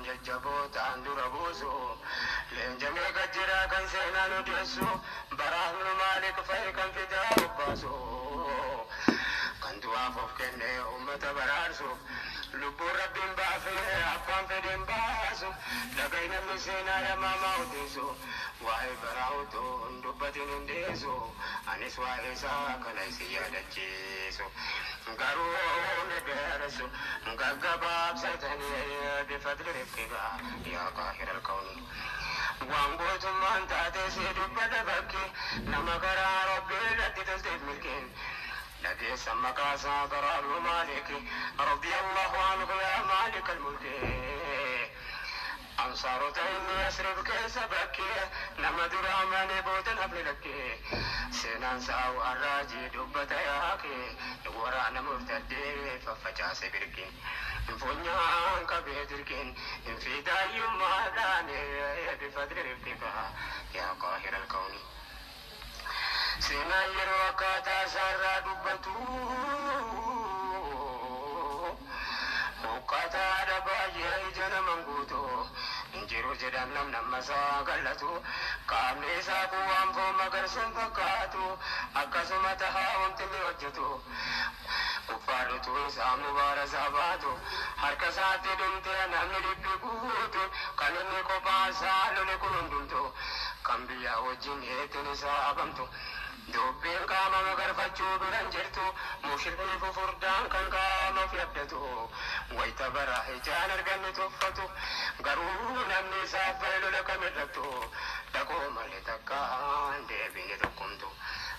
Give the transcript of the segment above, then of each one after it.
Jajjabootaan dura buusu. Leenca meeqa jira kan seenaan odeessu, Baraahnu Maalik fa'i kan fidaa obbaasu. Kan du'aaf of kenne ummata baraarsu, lubbuun Rabbiin baafee abbaan fedhen baasu. Dhaga'i namni seenaa yamaamaa odeessu, waa'ee baraa utuu hin dubbatin hin dhiisu. Anis waa'ee isaa kana isin yaadachiisu. Garuu ni dheeressu gaggabaabsatanii bifadli rifqiga yaa qaahiral kawni. Waan gootummaan taate si dubbadha bakki nama karaa Rabbii irratti tolteef milkiin. Dhageessan maqaa isaa Baraa'u Maalik radiyallahu anhu yaa Maalik al-mulki. Ansaarota inni Yasrib keessa bakki nama dura amane boodan hafne lakki. Seenaan isaa waan raajii dubbata yaaki waraana murtaddee faffacaase birkiin. Funyaan qabee dirqiin fidaayyummaadhaan bifadli rifqika yaa qaahiral kawni. Seenaan yeroo akkaataa isaarraa dubbatu huqqataadha baay'ee ija naman guutu. Hin jiru jedhan namni amma isaa gallatu. Qaamni isaa kun waan foon magarsuun fakkaatu. Akkasuma tahaa wanti inni hojjetu. Kuffaarritu isaa mubaarasaa baatu. Harka isaatti dhumte namni dhibbi guutu. Kan inni kophaa isaa lole kun hundumtu. Kan biyyaa wajjin heetiin isaa abamtu. Dubbiin qaama magarfachuu biran jirtu, mushrikni fufurdaan kan qaama ofi abdatu, wayta bara ijaan arganni tuffatu, garuu namni isaaf bahe lola kamirrattu, dhaquu malee takka hin deebine tokkumtu,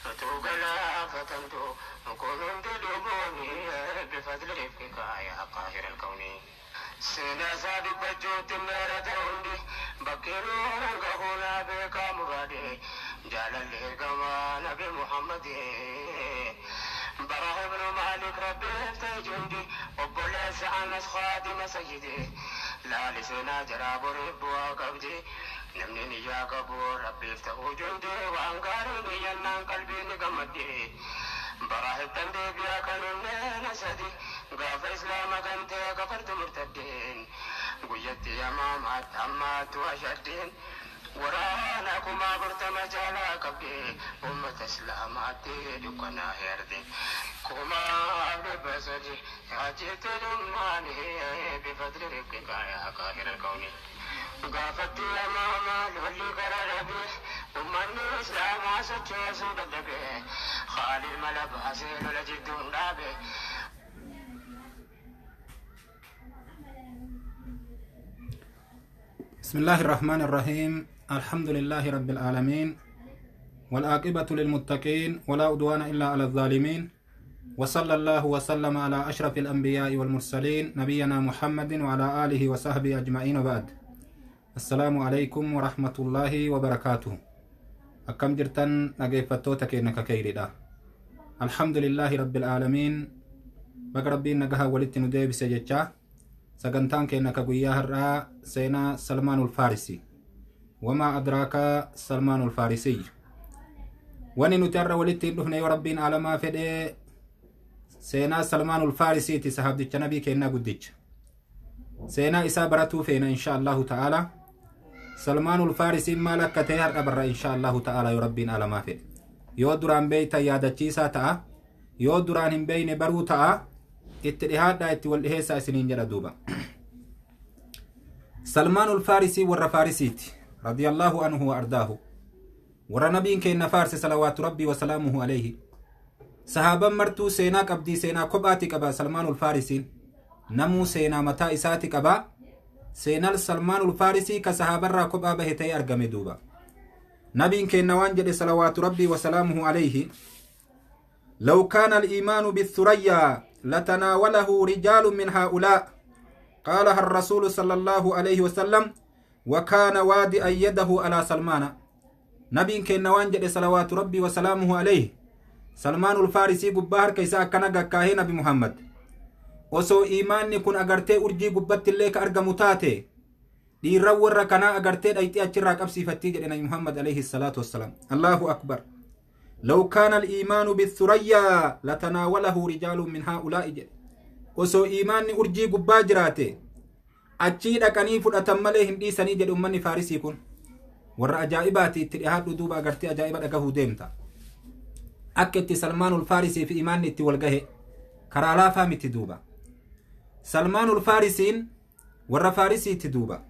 utuu galaafatamtu, kun hundi dhumuuni bifadli rifqika yaa qaahiral kawni. Seenaa isaa dubbachuutti hin dheerata hundi, bakkeenuu hanga fuulaa beekaa muraade, jaalalli ergamaa Nabi Muhammadi. Bara ibnu Maalik Rabbiif ta'e jundi, obboleessa Anas khaadima sayyidi. Laali seenaa jaraa boriif bu'aa qabdi, namni niyyaa qabu Rabbiif ta'uu jundi, waan gaarii niyyannaan qalbiin ni gammaddi. Bara hittan deebi'a kan onneen sadi. Gaafa Islaama gantee kafartu murtaddeen, guyyatti yamaamaatti hammaattu ashaddeen, waraana 40,000 caalaa qabdi, ummata Islaamaatti dukkanaa'e ardiin. 300,000 achitti dhumnaani bifadli rifqika yaa qaahiral kawni. Gaafatti yamaamaa lolli gara dhabe, ummanni Islaamaa sochoosuu dadhabe, Khaalid mala baasee lola jidduun dhaabe. بسم الله الرحمن الرحيم. الحمد لله رب العالمين، والعاقبة للمتقين، ولا عدوان إلا على الظالمين، وصلى الله وسلم على أشرف الأنبياء والمرسلين نبينا محمد وعلى آله وصحبه أجمعين، وبعد. السلام عليكم ورحمة الله وبركاته. أكم جرتن نجيفتو تكينك كيردا. الحمد لله رب العالمين. Baga Rabbiin nagaha walitti nu deebise jecha, sagantaan keenya ka guyyaa har'aa seenaa Salmaanul Faarisi. Wamaa adraaka Salmaanul Faarisiyy. Wani nuti har'a walitti hin dhufne, yoo Rabbiin aalamaa fedhee, seenaa Salmaanul Faarisiiti, sahaabdicha nabii keenyaa guddicha. Seenaa isaa baratuu feena insha Allahu ta'ala. Salmaanul Faarisiin maal akka ta'e har'a barra insha Allahu ta'ala, yoo Rabbiin aalamaa fedhe. Yoo duraan beeytan yaadachiisaa ta'a. Yoo duraan hin beeyne baruu ta'a. Itti dhihaadhaa, itti wal dhiheessaa isiniin jedha duuba. Salmaanul Faarisii warra Faarisiiti. Radiyallahu anhu wa ardaahu. Warra nabiin keenya faarse salawaatu Rabbii wa salaamuhu alayhi. Sahaaban martuu seenaa qabdii, seenaa kophaati qaba Salmaanul Faarisiin. Namuu seenaa mataa isaati qaba. Seenaan Salmaanul Faarisii ka sahaabarraa kophaa bahe ta'ee argame duuba. Nabiin keenya waan jedhe salawaatu Rabbii wa salaamuhu alayhi: لو كان الإيمان بالثريا لتناوله رجال من هؤلاء. قالها الرسول صلى الله عليه وسلم وكان وادئا يده على سلمان. نبي كينا waan jedhe صلوات ربي وسلامه عليه، سلمان الفارسي gubbaa harka isaa akkana gakkaahee Nabi Muhammad, osoo iimaanni kun agartee urjii gubbatti illee ka argamu taate, dhiirran warra kanaa agartee dhayxii achirraa qabsiifattii jedhe Nabi Muhammad alayhi salaatu wassalaam. Allahu akbar. لو كان الإيمان بالثريا لتناوله رجال من هؤلاء jedhe. Osoo iimaanni urjii gubbaa jiraate, Achii dhaqanii fudhatan malee hin dhiisanii jedhe ummanni Faarisii kun. Warra ajaa'ibaati itti dhihaadhu duuba agartee ajaa'iba dhagahuu deemta. Akka itti Salmaanul Faarisii fi imaanni itti wal gahe karaa laafaa miti duuba. Salmaanul Faarisiin warra Faarisiitti duuba.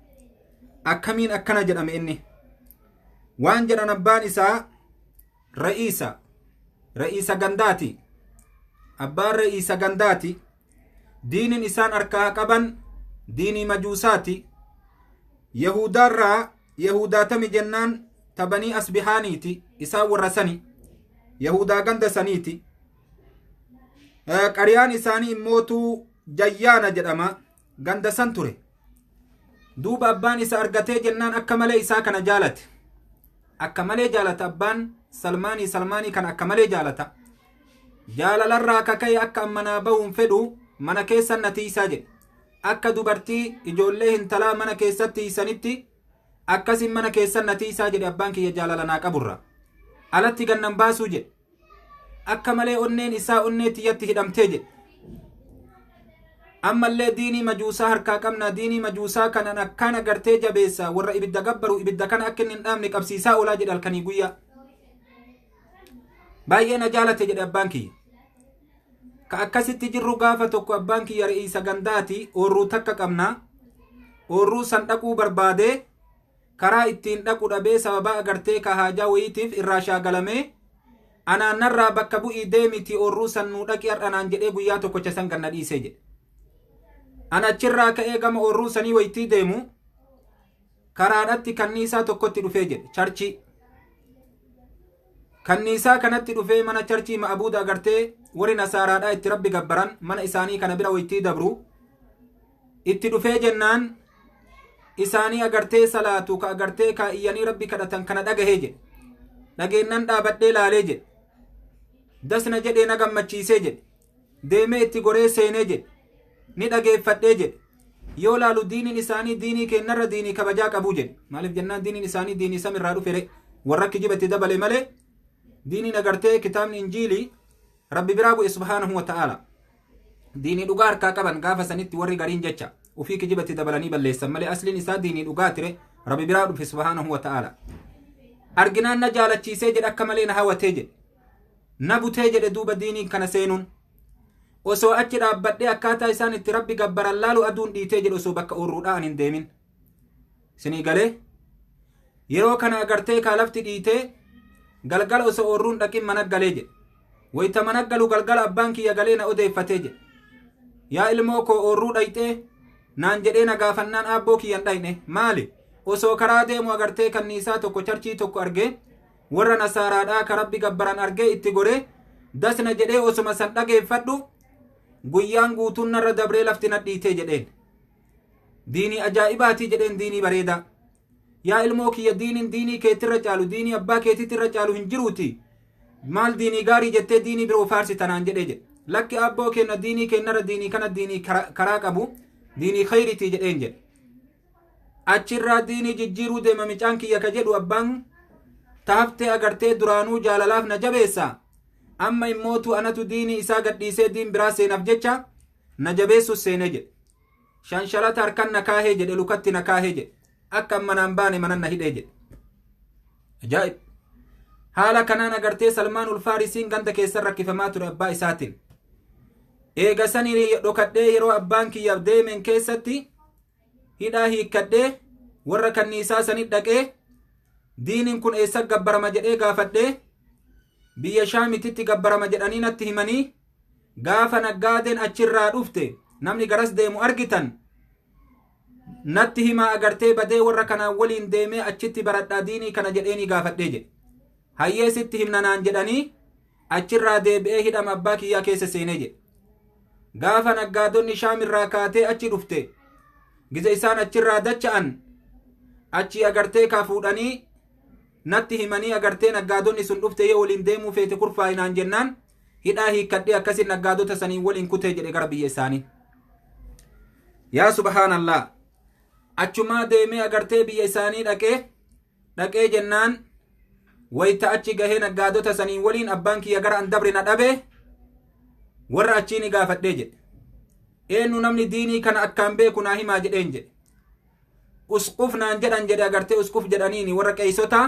Akkamiin akkana jedhame inni? Waan jedhan abbaan isaa ra'iisa. Ra'iisa gandaati. Abbaan ra'iisa gandaati. Diiniin isaan harkaa qaban diinii majuusaati. Yahudaarraa Yahudaatami jennaan tabanii asbihaaniiti. Isaan warra sani. Yahudaa ganda saniiti. Qariyaan isaanii immootuu Jayyaana jedhama. Ganda san ture. Duuba abbaan isa argatee jennaan akka malee isaa kana jaalate. Akka malee jaalata abbaan Salmaanii kana akka malee jaalata. Jaalalarraa kaka'e akka ammanaa bahuun fedhu mana keessan na tiisaa jedhe. Akka dubartii ijoollee hintalaa mana keessatti tiisanitti akkasin mana keessan na tiisaa jedhe abbaan kiyya jaalala naa qaburra. Alatti gannan baasuu jedhe. Akka malee onneen isaa onnee tiyyatti hidhamtee jedhe. Ammallee diinii majuusaa harkaa qabna diinii majuusaa kanan akkaan agartee jabeessa warra ibidda gabbaru ibidda kana akka inni hin dhaabne qabsiisaa oolaa jedhe halkanii guyyaa. Baay'ee na jaalate jedhe abbaan kiyya. Ka akkasitti jirru gaafa tokko abbaan kiyya re'iisa gandaati oorruu takka qabna. Oorruu san dhaquu barbaadee karaa ittiin dhaqu dhabee sababaa agartee ka haajaa wayiitiif irraa shaagalamee anaannarraa bakka bu'ii deemiti oorruu san nuu dhaqi har'anaan jedhee guyyaa tokkocha san ganna dhiisee jedhe. An achirraa ka'ee gama oorruu sanii wayitii deemu karaadhatti kanniisaa tokkotti dhufee jedhe charchii. Kanniisaa kanatti dhufee mana charchii ma'abuuda agartee warri nasaaraadhaa itti rabbi gabbaran mana isaanii kana bira wayitii dabru itti dhufee jennaan isaanii agartee salaatu ka agartee ka iyyanii rabbi kadhatan kana dhagahee jedhe. Dhageennan dhaabadhee laalee jedhe. Dasna jedhee na gammachiisee jedhe. Deemee itti goree seenee jedhe. Ni dhageeffadhee jedhe. Yoo laalu diiniin isaanii diinii kennarra diinii kabajaa qabuu jedhe. Maaliif jennaan diiniin isaanii diinii samirraa dhufe re warra kijiba itti dabale malee diiniin agartee kitaabni injiilii rabbi biraa bu'e subhaanahu wa ta'aala. Diinii dhugaa harkaa qaban gaafa sanitti warri gariin jecha ufii kijiba itti dabalanii balleessan malee asliin isaa diinii dhugaa ture rabbi biraa dhufe subhaanahu wa ta'aala. Arginaan na jaalachiisee jedhe akka malee na hawatee jedhe. Na butee jedhe duuba diiniin kana seenuun. Osoo achi dhaabbadhee akkaataa isaan itti rabbi gabbaran laalu aduun dhiitee jedhe osoo bakka oorruudhaa hin deemin. Sinii galee yeroo kana agartee kaa lafti dhiitee galgala osoo oorruun dhaqin mana galee jedhe. Wayita mana galu galgala abbaan kiyya galee na odeeffatee jedhe. Yaa ilmoo koo oorruu dhayxee naan jedhee na gaafannaan aabboo kiyyan dhayne maali? Osoo karaa deemu agartee kanniisaa tokko charchii tokko argee warra nasaaraadhaa ka rabbi gabbaran argee itti goree dasna jedhee osuma san dhageeffadhu guyyaan guutuun narra dabree lafti na dhiitee jedheen. Diinii ajaa'ibaatii jedheen diinii bareedaa. Yaa ilmoo kiyya diiniin diinii keetirra caalu diinii abbaa keetitirra caalu hin jiruuti. Maal diinii gaarii jettee diinii biroo faarsi tanaan jedhee jedhe. Lakki abboo kenna diinii kennarra diinii kana diinii karaa qabu diinii khayritii jedheen jedhe. Achirraa diinii jijjiiruu deema micaan kiyya ka jedhu abbaan taaftee agartee duraanuu jaalalaaf na jabeessa. Amma immootu anatu diinii isaa gadhiisee diin biraa seenaaf jecha na jabeessus seenee jedhe. Shanshalata harkan na kaahee jedhe lukatti na kaahee jedhe. Akka amma naan baane manan na hidhee jedhe. Ajaa'ib! Haala kanaan agartee Salmaanul Faarisiin ganda keessan rakkifamaa ture abbaa isaatiin. Eega sanii dhokadhee yeroo abbaan kiyya deemeen keessatti hidhaa hiikkadhee warra kanniisaa sanit dhaqee diiniin kun eessa gabbarama jedhee gaafadhee biyya shaamititti gabbarama jedhanii natti himanii gaafa naggaadeen achirraa dhufte namni garas deemu argitan natti himaa agartee badee warra kanaan waliin deemee achitti baradhaa diinii kana jedheenii gaafadhee jedhe. Hayyee sitti himna naan jedhanii achirraa deebi'ee hidhama abbaa kiyyaa keessa seenee jedhe. Gaafa naggaadonni shaamirraa kaatee achi dhufte gize isaan achirraa dacha'an achi agartee kaa fuudhanii natti himanii agartee naggaadonni sun dhufte yoo waliin deemuu feete kurfaa'inaan jennaan hidhaa hiikkadhee akkasin naggaadota saniin waliin kutee jedhe gara biyya isaanii. Yaa subhaanallah achumaa deemee agartee biyya isaanii dhaqee jennaan wayita achi gahee naggaadota saniin waliin abbaan kiyya gara an dabre na dhabe warra achii ni gaafadhee jedhe. Eenyu namni diinii kana akkaan beeku naa himaa jedheen jedhe. Usquf naan jedhan jedhe agartee usquf jedhaniini warra qeeysotaa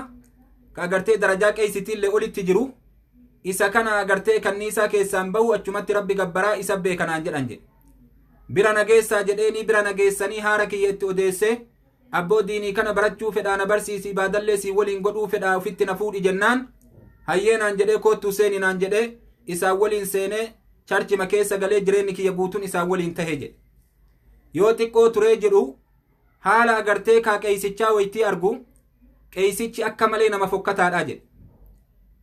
ka agartee darajaa qeeysitiillee olitti jiru isa kana agartee kanniisaa keessaan bahu achumatti rabbi gabbaraa isa beekanaan jedhan jedhe. Bira nageessaa jedheenii bira nageessanii haara kiyya itti odeesse abboo diinii kana barachuu fedhaa na barsiisi ibaadallee sii waliin godhuu fedhaa ofitti na fuudhi jennaan hayyee naan jedhee koottuu seeni naan jedhee isaan waliin seenee charchima keessa galee jireenyi kiyya guutuun isaan waliin tahe jedhe. Yoo xiqqoo turee jedhu haala agartee kaa qeeysichaa waytii argu qeeysichi akka malee nama fokkataadha jedhe.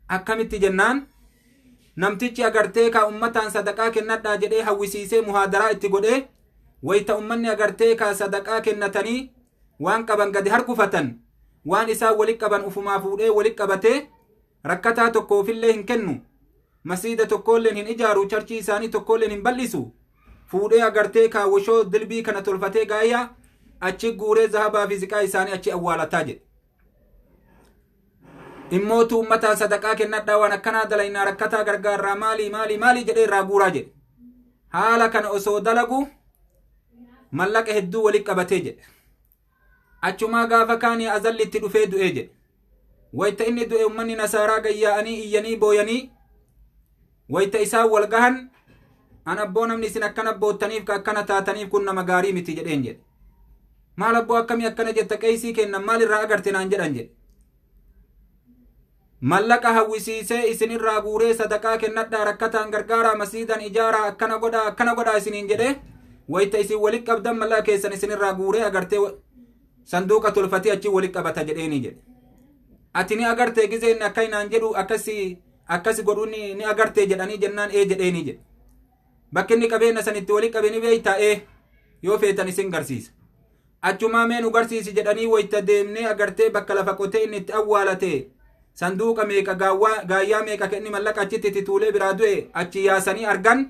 Akkamitti jennaan namtichi agartee kaa ummataan sadaqaa kennadhaa jedhee hawwisiisee muhaadaraa itti godhee wayta ummanni agartee kaa sadaqaa kennatanii waan qaban gadi harkufatan waan isaan walit qaban ufumaa fuudhee walit qabatee rakkataa tokkoofillee hin kennu masiida tokkoolleen hin ijaaru charchii isaanii tokkoolleen hin bal'isu fuudhee agartee kaawwashoo dilbii kana tolfatee gaayyaa achi guuree zahabaa fi ziqaa isaanii achi awwaalataa jedhe. Immootu ummataan sadaqaa kennadhaa waan akkanaa dalaynaa rakkataa gargaarraa maalii maalii maalii jedhee irraa guuraa jedhe. Haala kana osoo dalagu mallaqa hedduu walit qabatee jedhe. Achumaa gaafa kaanii azalli itti dhufee du'ee jedhe. Wayta inni du'e ummanni nasaaraa gayyaa'anii iyyanii booyanii wayta isaan wal gahan an abboo namni isin akkana boottaniif ka akkana taataniif kun nama gaarii miti jedheen jedhe. Maal abboo akkamii akkana jetta qeysii kennan maal irraa agarte naan jedhan jedhe. Mallaqa hawwisiisee isinirraa guuree sadaqaa kennadhaa rakkataan gargaaraa masiidan ijaaraa akkana godhaa akkana godhaa isiniin jedhee wayta isin walit qabdan mallaqa keessan isinirraa guuree agartee sanduuqa tolfatee achi walit qabata jedheenii jedhe. Ati ni agartee gizee inni akka inaan jedhu akkasi akkasi godhuu ni agartee jedhanii jennaan ee jedheenii jedhe. Bakki inni qabeenya san itti walit qabe ni beeytaa ee yoo feetan isin garsiisa. Achumaa mee nu garsiisi jedhanii wayta deemnee agartee bakka lafa qotee inni itti awwaalate sanduuqa meeqa gaayyaa meeqa inni mallaqa achitti itti tuulee biraa du'e achi yaasanii argan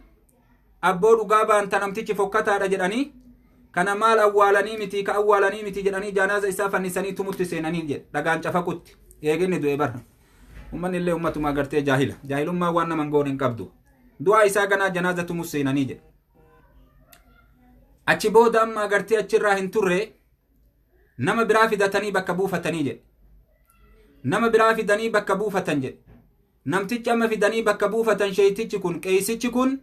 abboo dhugaa baanta namtichi fokkataadha jedhanii kana maal awwaalanii miti ka awwaalanii miti jedhanii jaanaaza isaa fannisanii tumutti seenanii jedhe dhagaan cafaqutti eeginni du'e bara. Ummanni illee ummatuma agartee jaahila jaahilummaa waan nama goon hin qabdu du'aa isaa ganaa janaaza tumus seenanii jedhe. Achi booda amma agartee achirraa hin turre nama biraa fidatanii bakka buufatanii jedhe. Nama biraa fidanii bakka buufatan jedhe. Namtichi amma fidanii bakka buufatan sheeytichi kun qeeysichi kun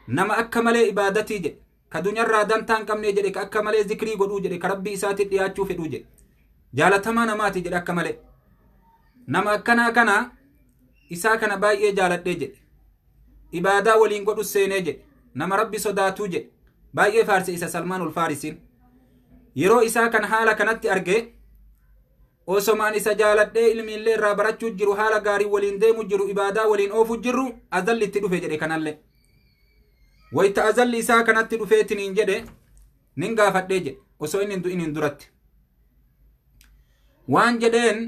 nama akka malee ibaadatii jedhe. Ka dunyarraa dantaa hin qabne jedhe ka akka malee zikrii godhuu jedhe ka rabbii isaatti dhiyaachuu fedhuu jedhe. Jaalatamaa namaati jedhe akka malee. Nama akkanaa kana isaa kana baay'ee jaaladhee jedhe. Ibaadaa waliin godhu seenee jedhe. Nama rabbi sodaatuu jedhe. Baay'ee faarse isa Salmaan ul Faarisiin. Yeroo isaa kan haala kanatti arge osomaan isa jaaladhee ilmiillee irraa barachuu jiru haala gaarii waliin deemu jiru ibaadaa waliin oofu jiru azalli itti dhufe jedhe kanallee. Wayta azalli isaa kanatti dhufeetiniin jedhe nin gaafadhee jedhe osoo inni hin du'in hin duratti. Waan jedheen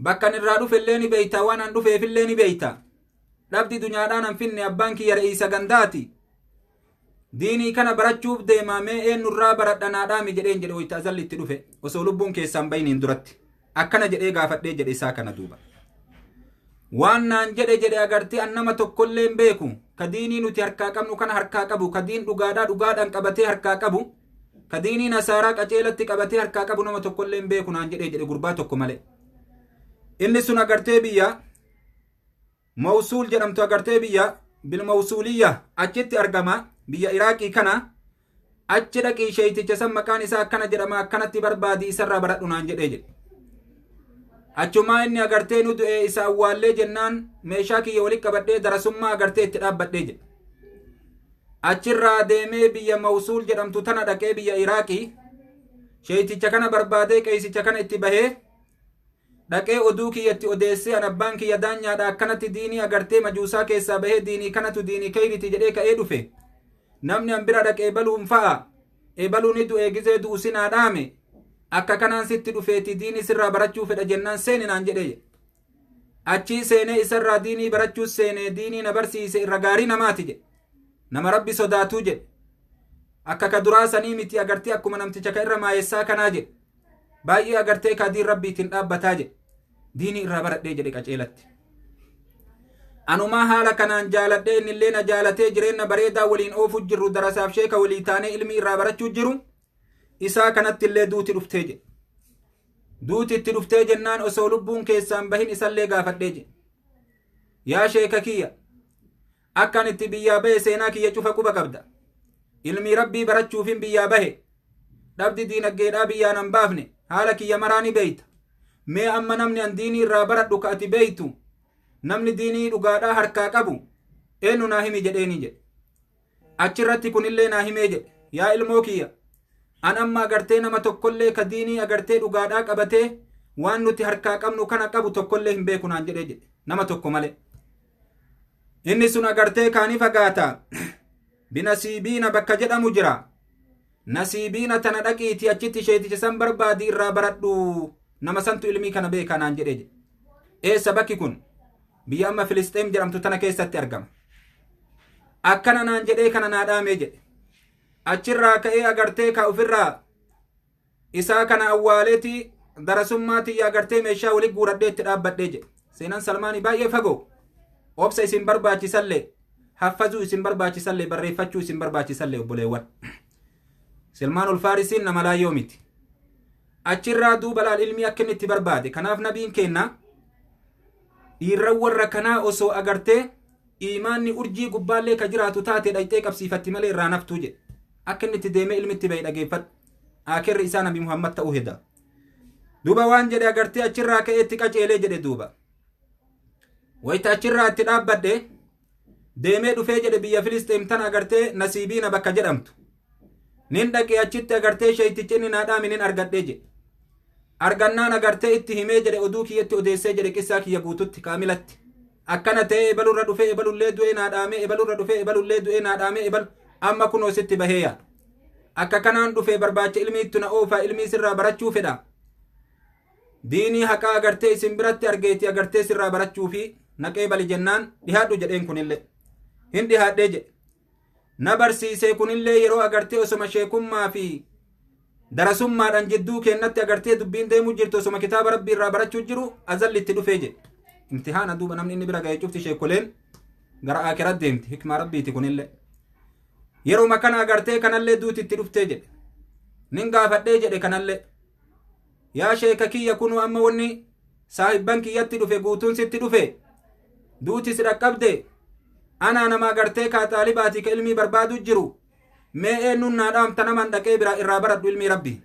bakka an irraa dhufellee ni beeyta waan an dhufeefillee ni beeyta. Dhabdi dunyaadhaan an finne abbaan kiyya re'iisa gandaati. Diinii kana barachuuf deemaa mee eenyurraa baradha naadhaami jedheen jedhe wayta azalli itti dhufe osoo lubbuun keessaan bayiniin duratti. Akkana jedhee gaafadhee jedhe isaa kana duuba. Waan naan jedhe jedhe agartee an nama tokkollee hin beeku ka diinii nuti harkaa qabnu kana harkaa qabu ka diin dhugaadhaa dhugaadhaan qabatee harkaa qabu ka diinii nasaaraa qaceelatti qabatee harkaa qabu nama tokkollee hin beeku naan jedhee jedhe gurbaa tokko malee. Inni sun agartee biyya Mawsuul jedhamtu agartee biyya Bilmawsuuliyya achitti argama biyya Iraaqii kana achi dhaqii sheeyticha san maqaan isaa akkana jedhama akkanatti barbaadi isarraa baradhu naan jedhee jedhe. Achumaa inni agartee nu du'e isa awwaallee jennaan meeshaa kiyya walitti qabadhee darasummaa agartee itti dhaabbadhee jedhe. Achirraa deemee biyya Mawsuul jedhamtu tana dhaqee biyya Iraaqii sheeyticha kana barbaadee qeeysicha kana itti bahee dhaqee oduu kiyyatti odeessee an abbaan kiyya daanyaadha akkanatti diinii agartee majuusaa keessaa bahee diinii kanatu diinii keyriti jedhee ka'ee dhufe. Namni an bira dhaqee ebaluun fa'a ebaluu ni du'e gizee du'u sinaa dhaame akka kanaan sitti dhufeeti diinii sirraa barachuu fedha jennaan seeni naan jedhee. Achii seenee isarraa diinii barachuu seenee diinii na barsiise irra gaarii namaati jedhe. Nama rabbi sodaatuu jedhe. Akka ka duraa sanii miti agartee akkuma namticha ka irra maayessaa kanaa jedhe. Baay'ee agartee ka diin rabbiitiin dhaabbataa jedhe. Diinii irraa baradhee jedhe qaceelatti. Anumaa haala kanaan jaaladhee innillee na jaalatee jireenya bareedaa waliin oofu jirru darasaaf sheeka walii taanee ilmi irraa barachuu jiru. Isaa kanatti illee duuti dhuftee jedhe. Duuti itti dhuftee jennaan osoo lubbuun keessaan bahin isallee gaafadhee jedhe. Yaa sheeka kiyya, akkan itti biyyaa bahe seenaa kiyya cufa quba qabda. Ilmi rabbii barachuufin biyyaa bahe. Dhabdi diinaggeedhaa biyyaan hin baafne, haala kiyya maraa ni beeyta. Mee amma namni an diinii irraa baradhu ka ati beeytu, namni diinii dhugaadhaa harkaa qabu eenyu naa himi jedheeni jedhe. Achirratti kunillee naa himee jedhe. Yaa ilmoo kiyya, an amma agartee nama tokkollee ka diinii agartee dhugaadhaa qabatee waan nuti harkaa qabnu kana qabu tokkollee hin beeku naan jedhee jedhe, nama tokko malee. Inni sun agartee kaanii fagaata. Binasiibiina bakka jedhamu jira. Nasiibiina tana dhaqiitii achitti sheeticha san barbaadii irraa baradhu, nama santu ilmii kana beekaa naan jedhee jedhe. Eessa bakki kun? Biyya amma Filisxeem jedhamtu tana keessatti argama. Akkana naan jedhee kana naa dhaamee jedhe. Achirraa ka'ee agartee ka ofirraa isaa kana awwaaleeti darasummaa tiyya agartee meeshaa walitti guuradhee itti dhaabbadhee jedhe. Seenaan Salmaanii baay'ee fagoo. Obsa isin barbaachisallee, haffazuu isin barbaachisallee, barreeffachuu isin barbaachisallee obboleewwan. Salmaan Ulfaarisiin nama laayyoo miti. Achirraa duuba laal ilmi akka inni itti barbaade. Kanaaf nabiin kenna dhiirran warra kanaa osoo agartee imaanni urjii gubbaallee ka jiraatu taate dhayxee qabsiifatti malee irraa naftuu jedhe. Akka inni itti deemee ilmi itti bahe dhageeffadhu. Akirri isaa Nabi Muhammad ta'uu heda. Duuba waan jedhe agartee achirraa ka'ee itti qaceelee jedhe duuba. Wayita achirraa itti dhaabbadhe deemee dhufee jedhe biyya Filisxeem tana agartee Nasiibiina bakka jedhamtu. Nin dhaqee achitti agartee sheeytichi inni naa dhaame nin argadhee jedhe. Argannaan agartee itti himee jedhe, oduu kiyyatti odeessee jedhe, qissaa kiyya guututti kaamilatti. Akkana ta'ee ebalurra dhufee ebalullee du'ee naa dhaamee, ebalurra dhufee ebalullee du'ee naa dhaamee, ebal amma kunoo sitti bahee yaa. Akka kanaan dhufee barbaacha ilmiittu na oofaa, ilmii sirraa barachuu fedha. Diinii haqaa agartee isin biratti argeeti agartee sirraa barachuu fi naqee bali jennaan dhihaadhu jedheen kunillee. Hin dhihaadhee jedhe. Na barsiisee kunillee yeroo agartee osoma sheekummaa fi darasummaadhaan jidduu kennatti agartee dubbiin deemuu jirtu osoma kitaaba rabbii irraa barachuu jiru azalli itti dhufee jedhe. Imtihaana duuba namni inni bira ga'ee cufti sheekoleen gara akirat deemti, hikmaa rabbiiti kunillee. Yeroo kana agartee kanallee duuti itti dhuftee jedhe. Nin gaafadhee jedhe kanallee. Yaa sheeka kiyya, kunuu amma wanni saahibban kiyyatti dhufe guutuun sitti dhufe, duuti si dhaqqabde, anaa nama agartee kaa xaalibaati ka ilmii barbaadu jiru, mee eenyuun naa dhaamta naman dhaqee bira irraa baradhu ilmii rabbi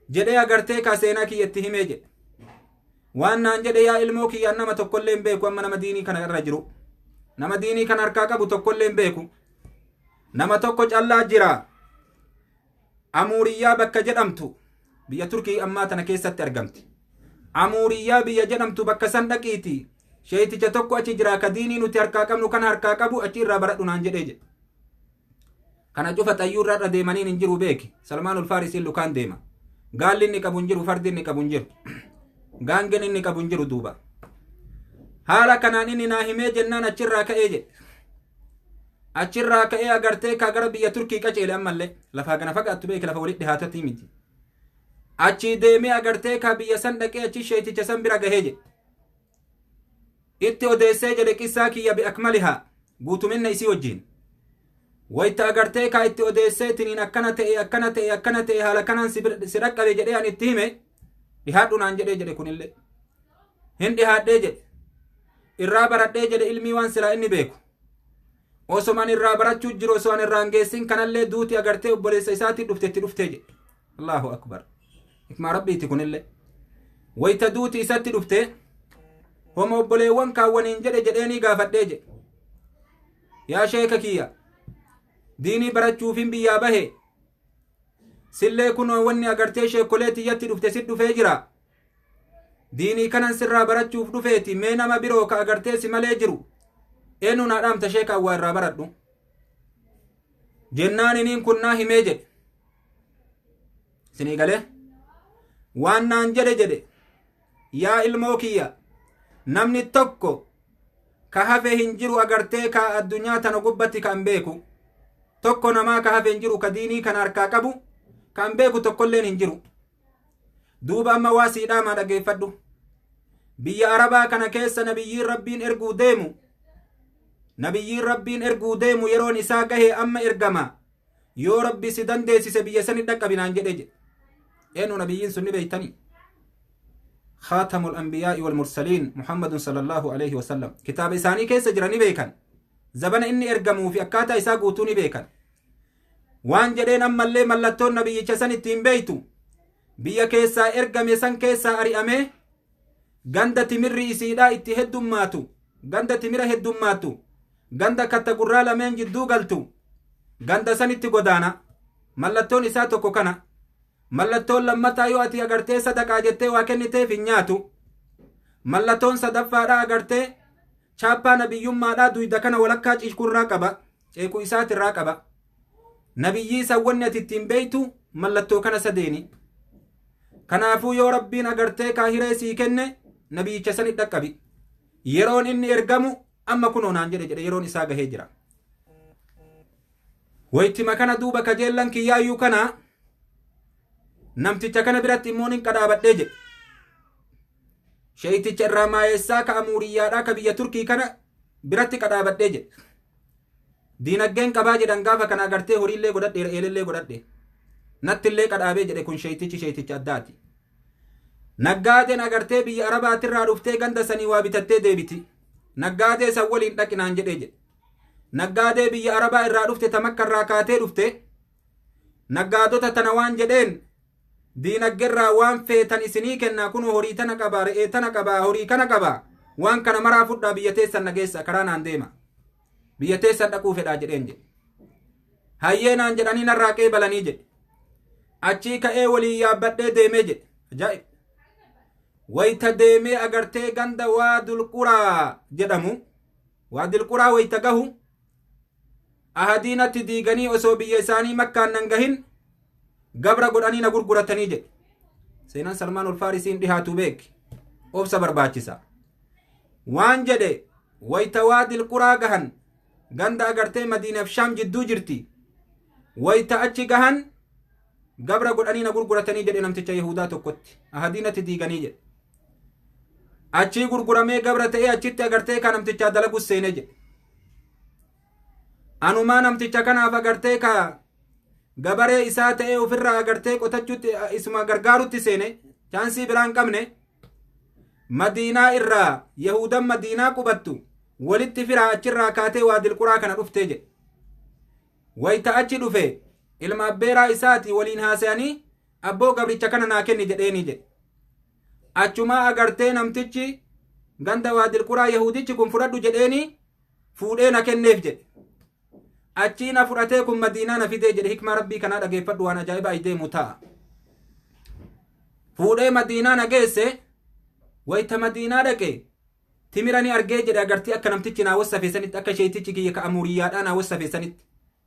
jedhee agartee kaa seenaa kiyyatti himee jedhe. Waan naan jedhe, yaa ilmoo kiyyaan nama tokkollee hin beeku amma nama diinii kana irra jiru, nama diinii kana harkaa qabu tokkollee hin beeku, nama tokko callaa jira. Amuuriyyaa bakka jedhamtu biyya Turkii ammaa tana keessatti argamti. Amuuriyyaa biyya jedhamtu bakka san dhaqiiti sheeyticha tokko achi jira ka diinii nuti harkaa qabnu kana harkaa qabu, achi irraa baradhu naan jedhee jedhe. Kana cufa xayyuurra irra deemaniin hin jiru beeki. Salmaan Ulfaarisiin lukaan deema. Gaalli inni qabu hin jiru, fardi inni qabu hin jiru, gaangeen inni qabu hin jiru duuba. Haala kanaan inni naa himee jennaan achirraa ka'ee jedhe. Achirraa ka'ee agartee kaa gara biyya Turkii qaceele ammallee lafaa kana fagaattu beeki, lafa walitti dhihaatatti miti. Achii deemee agartee kaa biyya san dhaqee achi sheeticha san bira gahee jedhe. Itti odeessee jedhe qissaa kiyya bi'akmalihaa guutuminna isii wajjin. Wayita agartee kaa itti odeessee tiniin akkana ta'e akkana ta'e akkana ta'e haala kanaan si dhaqqabe jedhee ani itti hime, dhihaadhu naan jedhee jedhe kunillee. Hin dhihaadhee jedhe. Irraa baradhee jedhe ilmii waan silaa inni beeku. Osoo ani irraa barachuu jiru, osoo ani irraa hin geessin kanallee duuti agartee obboleessa isaatiin dhufte itti dhuftee jedhe. Allahu akbar. Hikmaa rabbiiti kunillee. Wayita duuti isatti dhufte homa obboleewwan kaawwaniin jedhe jedheenii gaafadhee jedhe. Yaa sheeka kiyya, diinii barachuufin biyyaa bahe, sillee kunoo wanni agartee sheekolee tiyyatti dhufte sit dhufee jira. Diinii kanan sirraa barachuuf dhufeeti, mee nama biroo ka agartee si malee jiru eenyu naa dhaamta sheeka awwaa irraa baradhu jennaan iniin kun naa himee jedhe. Isinii galee waan naan jedhe jedhe, yaa ilmoo kiyya, namni tokko ka hafe hin jiru agartee ka addunyaa tana gubbatti kan beeku tokko namaa ka hafe hin jiru, ka diinii kana harkaa qabu kan beeku tokkolleen hin jiru. Duuba amma waa sii dhaamaa dhageeffadhu. Biyya Arabaa kana keessa nabiyyiin rabbiin erguu deemu, nabiyyiin rabbiin erguu deemu yeroon isaa gahe amma ergama. Yoo Rabbi si dandeessise biyya sani dhaqqabi naan jedhe jedhe. Eenyu nabiyyiin sun ni beeytanii? Khaatamul anbiyaa'i wal mursaliin Muhammadun sallallahu alaihi wasallam. Kitaaba isaanii keessa jira, ni beekan. Zabana inni ergamuu fi akkaataa isaa guutuu ni beekan. Waan jedheen ammallee mallattoon nabiyyicha san ittiin beeytu, biyya keessaa ergame san keessaa ari'amee ganda timirri isiidhaa itti heddummaatu, ganda timira heddummaatu, ganda katta gurraa lameen jidduu galtu, ganda sanitti godaana. Mallattoon isaa tokko kana. Mallattoon lammataa, yoo ati agartee sadaqaa jettee waa kenniteef hin nyaatu. Mallattoon sadaffaadhaa agartee chaappaa nabiyyummaadhaa duyda kana walakkaa ciikurraa qaba, ceekuu isaatirraa qaba. Nabiyyii san wanni ati ittiin beeytu mallattoo kana sadeeni. Kanaafuu yoo Rabbiin agartee kaahiree sii kenne nabiyyicha sani dhaqqabi. Yeroon inni ergamu amma kunoo naan jedhe jedhe, yeroon isaa gahee jira. Waytima kana duuba kajeellan kiyyaayyuu kana namticha kana biratti immoo nin qadhaabadhee jedhe. Sheeyticha irraa maayeessaa ka amuuriyyaadhaa ka biyya Turkii kana biratti qadhaabadhee jedhe. Diinaggeen qabaa jedhan gaafa kana agartee horiillee godhadhe, re'eelillee godhadhe. Nattillee qadhaabee jedhe. Kun sheeytichi sheeyticha addaati. Naggaadeen agartee biyya Arabaatirraa dhuftee ganda sanii waa bitattee deebiti. Naggaadee san waliin dhaqinaan jedhee jedhe. Naggaadee biyya Arabaa irraa dhufte, ta Makkarraa kaatee dhufte, naggaadota tana waan jedheen, diinaggerraa waan feetan isinii kennaa, kunoo horii tana qabaa, re'ee tana qabaa, horii kana qabaa, waan kana maraa fudhaa, biyya teessan nageessa, karaa naan deema, biyya teessan dhaquu fedhaa jedheen jedhe. Hayyee naan jedhanii narraa qeebalanii jedhe. Achii ka'ee walii yaabbadhee deemee jedhe. Ajaa'ib! Wayta deemee agartee ganda Waadul Quraa jedhamu, Waadil Quraa wayta gahu, ahadiinatti diiganii osoo biyya isaanii Makkaan nan gahin gabra godhanii na gurguratanii jedhe. Seenaan Salmaan Ulfaarisiin dhihaatu beek, obsa barbaachisa. Waan jedhe, wayta Waadil Quraa gahan, ganda agartee Madiinaaf Shaam jidduu jirti, wayta achi gahan gabra godhanii na gurguratanii jedhe. Namticha Yahudaa tokkotti ahadiinatti diiganii jedhe. Achii gurguramee gabra ta'ee achitti agartee ka namtichaa dalagu seenee jedhe. Anumaa namticha kanaaf agartee ka gabaree isaa ta'ee ofirraa agartee qotachuutti isuma gargaarutti seene, chaansii biraan qabne. Madiinaa irraa Yahudan Madiinaa qubattu walitti firaa achirraa kaatee Waadil Quraa kana dhuftee jedhe. Wayta achi dhufe ilma abbeeraa isaati waliin haasayanii, abboo gabricha kana naa kenni jedheeni jedhe. Achumaa agartee namtichi ganda Waadil Quraa Yahudichi kun fudhadhu jedheeni fuudhee na kenneef jedhe. Achii na fudhatee kun Madiinaa na fidee jedhe. Hikmaa Rabbii kanaa dhageeffadhu, waan ajaa'iba ay deemu ta'a. Fuudhee Madiinaa na geesse. Wayta Madiinaa dhaqe timira ni argee jedhe. Agartee akka namtichi naa wassafe sanitti, akka sheetichi kiyya ka amuriyyaadhaa naa wassafe sanitti,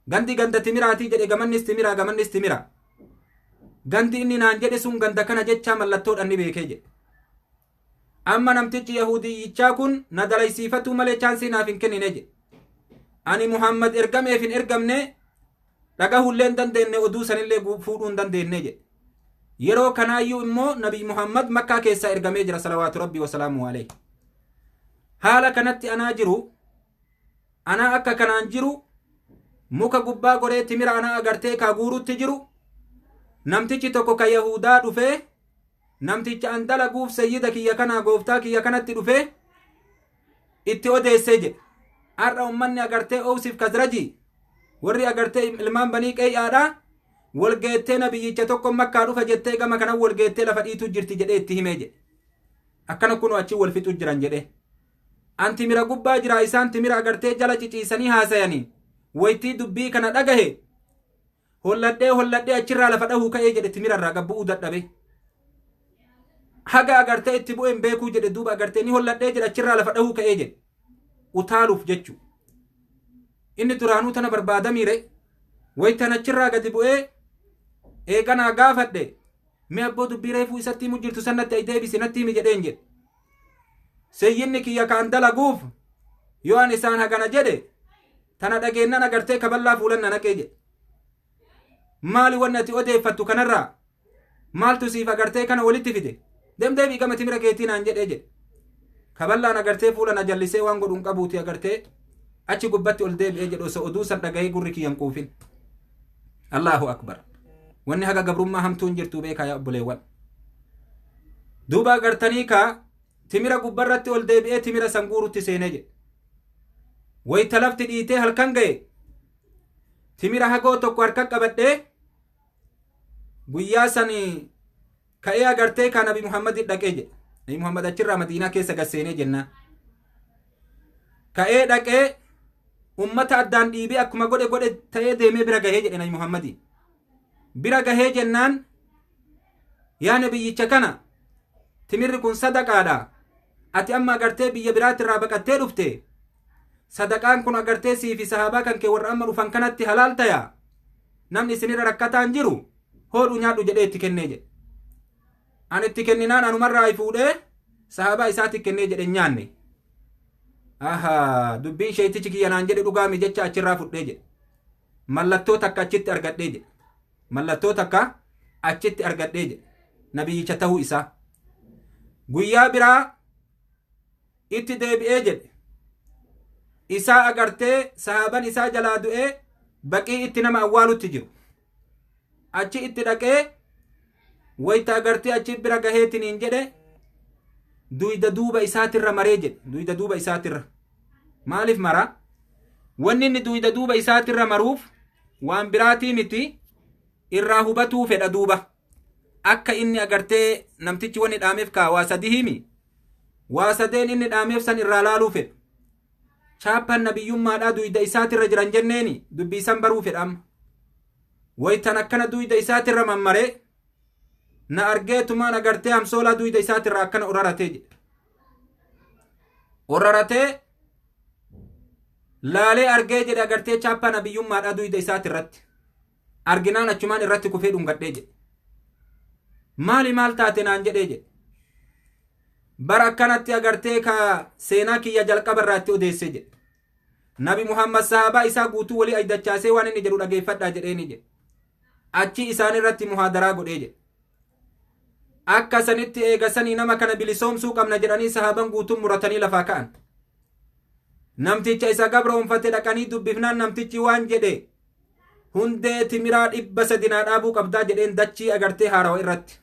gandi ganda timiraatii jedhe. Gamannis timiraa, gamannis timira. Gandi inni naan jedhe sun ganda kana jechaa mallattoodhaan ni beekee jedhe. Amma namtichi Yahudiyyichaa kun na dalaysiifatuu malee chaansii naaf hin kennine jedhe. Ani Muhammad ergameef hin ergamne dhagahullee hin dandeenye, oduu sanillee fuudhuu hin dandeenye jedhe. Yeroo kanaayyuu immoo Nabi Muhammad Makkaa keessaa ergamee jira, salawaatu Rabbii wasalaamu alayhi. Haala kanatti anaa jiru, anaa akka kanaan jiru, muka gubbaa goree timira anaa agartee kaa guurutti jiru, namtichi tokko ka Yahudaa dhufee namticha an dalaguuf sayyida kiyya kanaa, gooftaa kiyya kanatti dhufee itti odeessee jedhe. Har'a ummanni agartee Oosiif Kazrajii, warri agartee ilmaan Banii Qeeyyaadhaa walgeettee nabiyyicha tokko Makkaa dhufa jettee gama kana walgeettee lafa dhiituu jirti jedhee itti himee jedhe. Akkana kunoo achi wal fixuu jiran jedhe. An timira gubbaa jira, isaan timira agartee jala ciciisanii haasayanii. Waytii dubbii kana dhagahe holladhee holladhee achirraa lafa dhahuu ka'ee jedhe. Timirarraa gabbu'uu dadhabe. Haga agartee itti bu'een beekuu jedhe. Duuba agartee ni holladhee jedhe, achirraa lafa dhahuu ka'ee jedhe. Utaaluuf jechu. Inni duraanuu tana barbaadamiire. Waytan achirraa gadi bu'ee eeganaa gaafadhe, mi abboo dubbii reefuu isatti himu jirtu san natti ay deebisi, natti himi jedheen jedhe. Seyyinni kiyya kaan dalaguuf yoo an isaan hagana jedhe tana dhageennan agartee kaballaa fuulan na naqee jedhe. Maali wanni ati odeeffattu kanarraa? Maaltu siif agartee kana walitti fide? Deem, deebii gama timira keetii naan jedhee jedhe. Kaballaan agartee fuula na jallisee waan godhuun qabuuti agartee achi gubbatti ol deebi'ee jedhe, osoo oduu san dhagahee gurri kiyyan quufin. Allahu akbar. Wanni haga gabrummaa hamtuun jirtu beekaa yaa obboleewwan. Duuba agartanii kaa timira gubbarratti ol deebi'ee timira san guurutti seenee jedhe. Wayita lafti dhiitee halkan ga'e timira hagoo tokko harka qabadhee guyyaa san ka'ee agartee kaa Nabi Muhammadin dhaqee jedhe. Nabi Muhammad achirraa Madiinaa keessa gad seenee jennaan. Ka'ee dhaqee ummata addaan dhiibee akkuma godhe godhe ta'ee deemee bira gahee jedhe Nabi Muhammadiin. Bira gahee jennaan, yaa nabiyyicha kana, timirri kun sadaqaadha. Ati amma agartee biyya biraatti irraa baqattee dhufte. Sadaqaan kun agartee sii fi sahaabaa kan kee warra amma dhufan kanatti halaal taya. Namni isinirra rakkataan jiru hoodhu nyaadhu jedhee itti kennee jedhe. Ani itti kenninaan anumarraa fuudhee sahaabaa isaatti kennee jedhe, nyaanne. Ahaa, dubbiin sheeytichi kiyya naan jedhe dhugaami jecha achirraa fudhee jedhe. Mallattoo takka achitti argadhee jedhe. Mallattoo takka achitti argadhee jedhe. Nabiyyicha tahuu isaa. Guyyaa biraa itti deebi'ee jedhe. Isaa agartee sahaaban isaa jalaa du'ee baqii itti nama awwaalutti jiru. Achi itti dhaqee wayita agartee achi bira gaheetiniin jedhe, duyda duuba isaatirra maree jedhe. Duyda duuba isaatirra. Maaliif mara? Wanni inni duyda duuba isaatirra maruuf waan biraatii miti, irraa hubatuu fedha duuba. Akka inni agartee namtichi wanni dhaameef kaa waa sadi himi. Waa sadeen inni dhaameef san irraa laaluu fedha. Chaappan nabiyyummaadhaa duyda isaatirra jiran jenneeni dubbii san baruu fedha amma. Waytan akkana duyda isaatirra mammaree na argeetumaan agartee hamsoolaa duyda isaatirra akkana oraratee jedhe. Oraratee laalee argee jedhe agartee chaappaa nabiyyummaadhaa duyda isaatirratti. Arginaan achumaan irratti kufee dhungadhee jedhe. Maali, maal taate naan jedhee jedhe. Bara akkanatti agartee ka seenaa kiyya jalqaba irraa itti odeessee jedhe. Nabi Muhammad sahabaa isaa guutuu walii aydachaasee waan inni jedhu dhageeffadhaa jedheeni jedhe. Achi isaan irratti muhaadaraa godhee jedhe. Akka sanitti eegasanii nama kana bilisoomsuu qabna jedhanii sahaban guutuun muratanii lafaa ka'an. Namticha isa gabroonfate dhaqanii dubbifnaan namtichi waan jedhe, hundee timiraa 300 naa dhaabuu qabdaa jedheen dachii agartee haarawa irratti.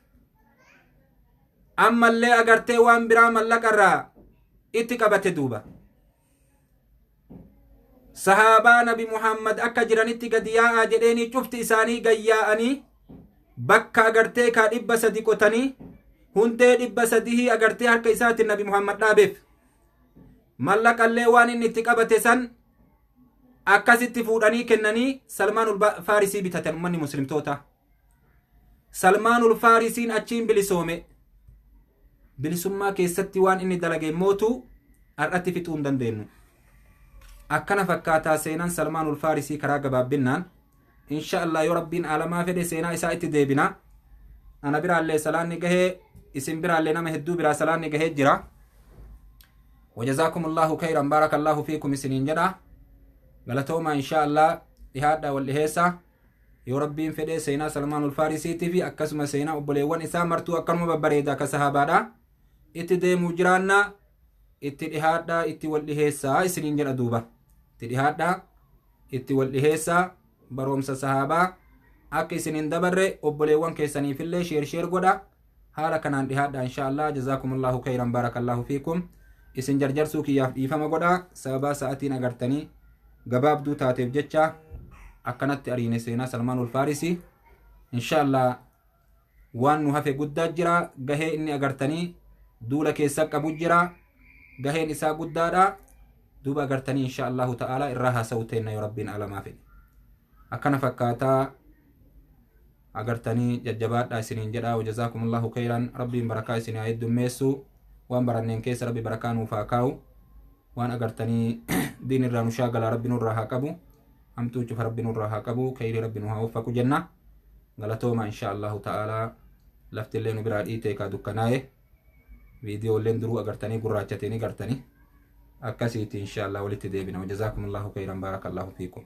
Ammallee agartee waan biraa mallaqarraa itti qabate duuba. Sahaabaa Nabi Muhammad akka jiranitti gadi yaa'aa jedheenii cufti isaanii gayyaa'anii bakka agartee kaa 300 qotanii hundee 300 agartee harka isaatiin Nabi Muhammad dhaabeef. Mallaqallee waan inni itti qabate san akkasitti fuudhanii kennanii Salmaanul Faarisii bitatan ummanni muslimtoota. Salmaanul Faarisiin achiin bilisoome. Bilisummaa keessatti waan inni dalage mootu har'atti fixuu hin dandeenyu. Akkana fakkaataa seenaan Salmaanul Faarisii karaa gabaabbinnaan. Insha Allah, yoo Rabbiin aalamaa fedhe seenaa isaa itti deebina. Ana biraallee salaanni gahee, isin biraallee nama hedduu biraa salaanni gahee jira. وجزاكم الله خيرا، بارك الله فيكم isiniin jedha. Galatooma, insha Allah dhihaadha wal dhiheessa. Yoo Rabbiin fedhe seenaa Salmaanul Faarisiitii fi akkasuma seenaa obboleewwan isaa martuu akkanuma babbareeda akka sahaabaadha. Itti deemuu jiraanna, itti dhihaadha, itti wal dhiheessaa isiniin jedha duuba. Itti dhihaadha, itti wal dhiheessaa. Baroomsa sahaabaa akka isin hin dabarre obboleewwan keessaniifillee share share godha. Haala kanaan dhihaadha, insha Allah. جزاكم الله خيرا، بارك الله فيكم. Isin jarjarsuu kiyyaaf dhiifama godha. Sababaa sa'atiin agartanii gabaabduu taateef jecha akkanatti ariine seenaa Salmaanul Faarisii. Insha Allah waan nu hafe guddaa jira. Gahee inni agartanii duula keessa qabu jira. Gaheen isaa guddaadha. Duuba agartanii insha Allahu ta'ala irraa haasa'u teenna yoo Rabbiin alamaa fedhe. Akkana fakkaataa agartanii jajjabaadha isiniin jedha. وجزاكم الله خيرا. Rabbiin barakaa isin haa heddummeessu. Waan baranneen keessa Rabbi barakaa nuuf haa kaa'u. Waan agartanii diin irraa nu shaagalaa Rabbi nurraa haa qabu. Hamtuu cufa Rabbi nurraa haa qabu. Khayrii Rabbi nu haa waffaqu jenna. Galatooma, insha Allahu ta'ala. Laftillee nu biraa dhiitee kaa dukkanaa'e. Viidiyoolleen duruu agartanii gurraachateen gartanii. Akkasiiti, insha Allah walitti deebina. وجزاكم الله خيرا، بارك الله فيكم.